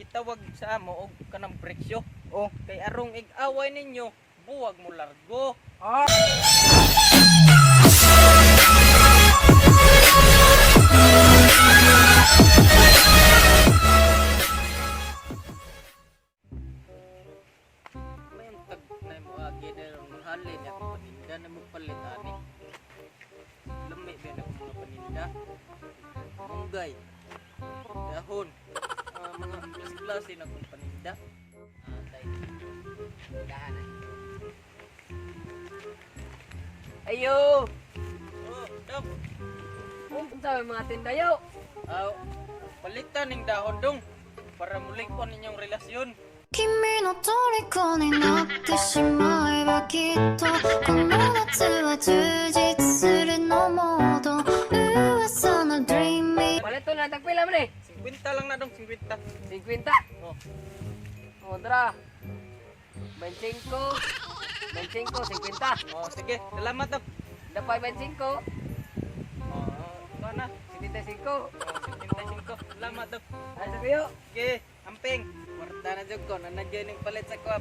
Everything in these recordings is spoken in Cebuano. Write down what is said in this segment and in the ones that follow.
gitawag sa amo og kanang breksyo. Oh. Kay arong ig-away ninyo, buwag mo largo. Ah. May tag na mo agi na ron mahalin niya akong paninda na mo palit ani. Lami ba na akong mga paninda? Munggay, dahon, mga klase-klase na akong paninda. Ah, tay. Tindahan na. Ayo! Oh, dong. Unsa may mga tindayo? Aw, palitan ning dahon dong para mulig ko ninyong relasyon. 君の虜になってしまえばきっとこの夏は充実するのもっと噂の dreamy Palito na tagpila man eh. 50 lang na dong, 50. 50. Oh, O tara. 25. 25, 50. oh sige, salamat dong. Dapay 25, Oh, ito na. 75. Oh, 75. Salamat dong. Ay sa kayo. Sige, amping. Kwarta na jud ko, nanagay ning palit sa kuap.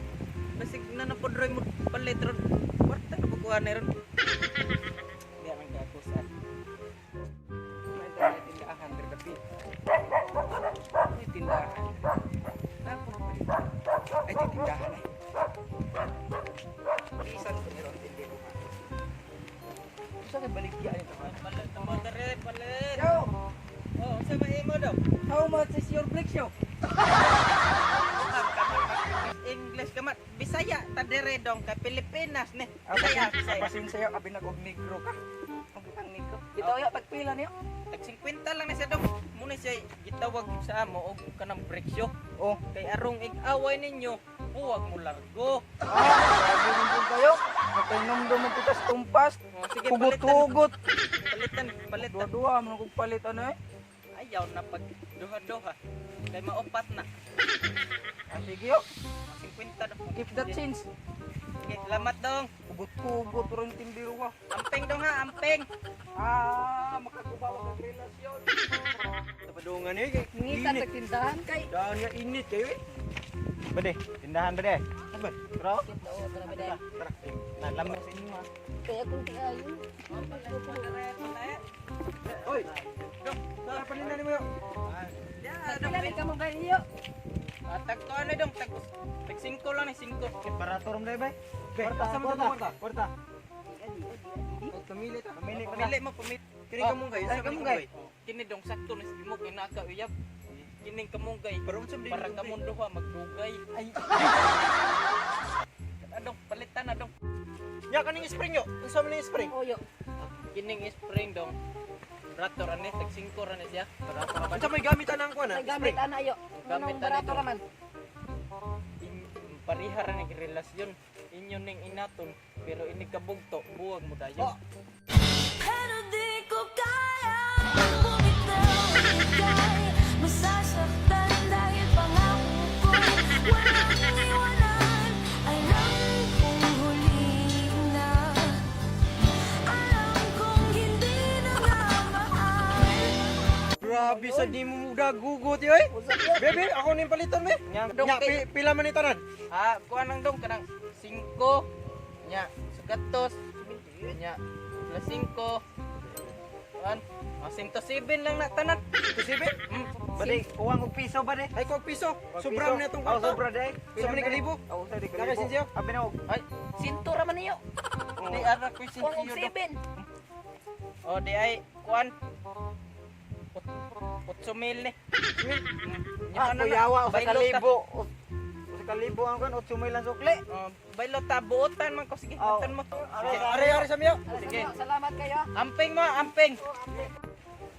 Basig na na pod roy mo palit ron. Kwarta na po kuha na ron. Di ang gakusan. May tayo tindahan diri kapi. May tindahan. Ako pa. Ay, titindahan eh. Bisan ko ni Ron tindero. Unsa kay baligya nito? Palit na mo dere, palit. Yo, Oh, unsa may imo daw? how much is your break show? English ka man. Bisaya ta dere dong kay Pilipinas ni. Bisaya, Bisaya. Basin sa'yo, abi nag og negro ka. Ang kitang niko. Bitaw yo tagpila niyo. Tag 50 lang na siya dong. Muna siya gitawag sa amo og kanang breksyo. Oh. Kay arong ig-away ninyo, buwag mo largo. Ah, grabe rin po kayo. Nakainom mo pitas tumpas. Oh, sige, Hugot-hugot. Palitan, palitan. Dua-dua mo kong palit ano eh. Ayaw na pag duha-duha. Kay maopat na. Ah, sige yo. 50 na. Keep that change. Sige, salamat dong. Hugot-hugot ron tindero ka. Amping dong ha, amping. Ah, makakubawa kag relasyon. Tapadungan eh. Kay Ngita sa tindahan kay. Daan nga init kayo eh. Bade, tindahan bade. Ano ba? Tara. Oo, tara ba dahil. Tara. Nalamig sa inyo ah. Kaya kung di ayo. Oy. Dong, tara paninda nimo yo. Tagpila ni ka mo kayo. Ah, tag ko ano dong, tag tag 5 lang ni 5. Barato rom dai bay. Kwarta, Kwarta, sama kwarta, kwarta. kwarta. Pamili ta. Pamili pa. Pamili mo, pamili. Kini kamunggay, Ay, sa kamunggay. Kini dong sakto ni mo kay naka uyab. Kining kamunggay. Pero unsa man Para kamong duha magdugay. Ay. Adong palitan na dong. Nya kaning spring yo. Unsa man ning spring? Oyo. Kining spring dong. Rato ra ni tag 5 ra ni siya. Unsa may gamit anang kuan Ay gamit ana yo. Gamit Anong ana barato dong. ra man. Pareha ra ni relasyon. Inyo ning inaton pero ini kabugto buwag mo dayon. Oh. Pero di ko kaya bumitaw. Ika'y masasaktan dahil pangako ko'y walang iwanan. Alam kong huli na, alam kong hindi na nga mahal. Grabe sa di mo muda gugot yo eh. Bebe, ako ning paliton be. Nya, dong, Nya kay- pila man ni tanan? Ah, kuan lang dong kanang 5 nya sugatos nya plus 5 kuan ah, 107 lang na tanan. Tusibe? Bade, kuwang og piso bade. Ay ko piso. Sobra man atong Oh, kwarta. sobra dai. Sa man ni kalibo? Oh, sa di Naka kalibo. sinsyo? Abi na og. Ay, Sinto ra man niyo. di ara ko Kung og sintiyo dong. 7. Oh, di ay kuan. Otso mil ni. Nya Ah, ano na, kuyawa usa ka baylo ta. libo. Usa ka libo ang kan 8 mil ang sukli. Oh, baylo ta buotan man ko sige, Oh. buotan mo. Are are are sa miyo. Sige. Salamat kayo. Amping mo, amping.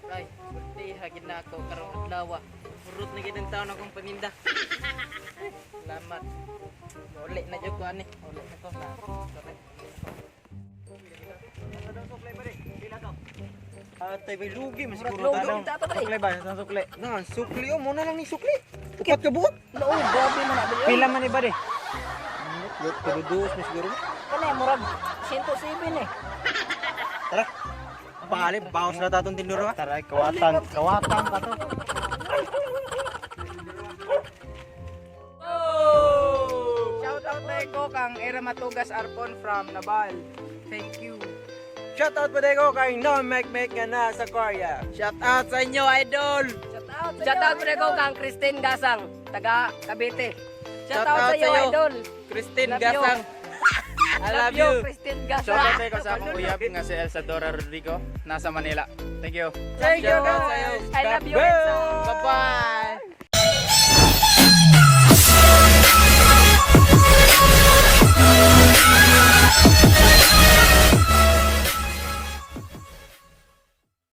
Ay, sulti hagin na ako karong adlaw. Purot na gid ang taon akong paninda. Salamat. Uli na jud ko ani. Uli na ko. Sorry. Asa daw sukli bade? Pila to? Atay bay lugi man Murag siguro lugi tanong. ta to bade. Sukli ba? Sa sukli. Na, sukli oh, mo na lang ni sukli. Upat ka buot. Loo, grabe man na ba Pila man ni bade? Tududos mo siguro. Kani murag 107 eh. Tara. Pali, bawas na tatong tinduro ha. Tara, kawatan, kawatan pa to. Elvira Matugas Arpon from Nabal. Thank you. Shout out pa ko kay No Mek Mek nga nasa Korea. Shout out sa inyo, idol. Shout out. Shout out po ko kang Christine Gasang, taga Cavite. Shout Shout out out sa iyo, sa'yo. idol. Christine Love you. Gasang. I love you. Christine Gasang. Shout out ko sa akong uyab nga si Elsa Dora Rodrigo, nasa Manila. Thank you. Thank you Shout out sa'yo. guys. I love you, Bye. Elsa. Bye-bye.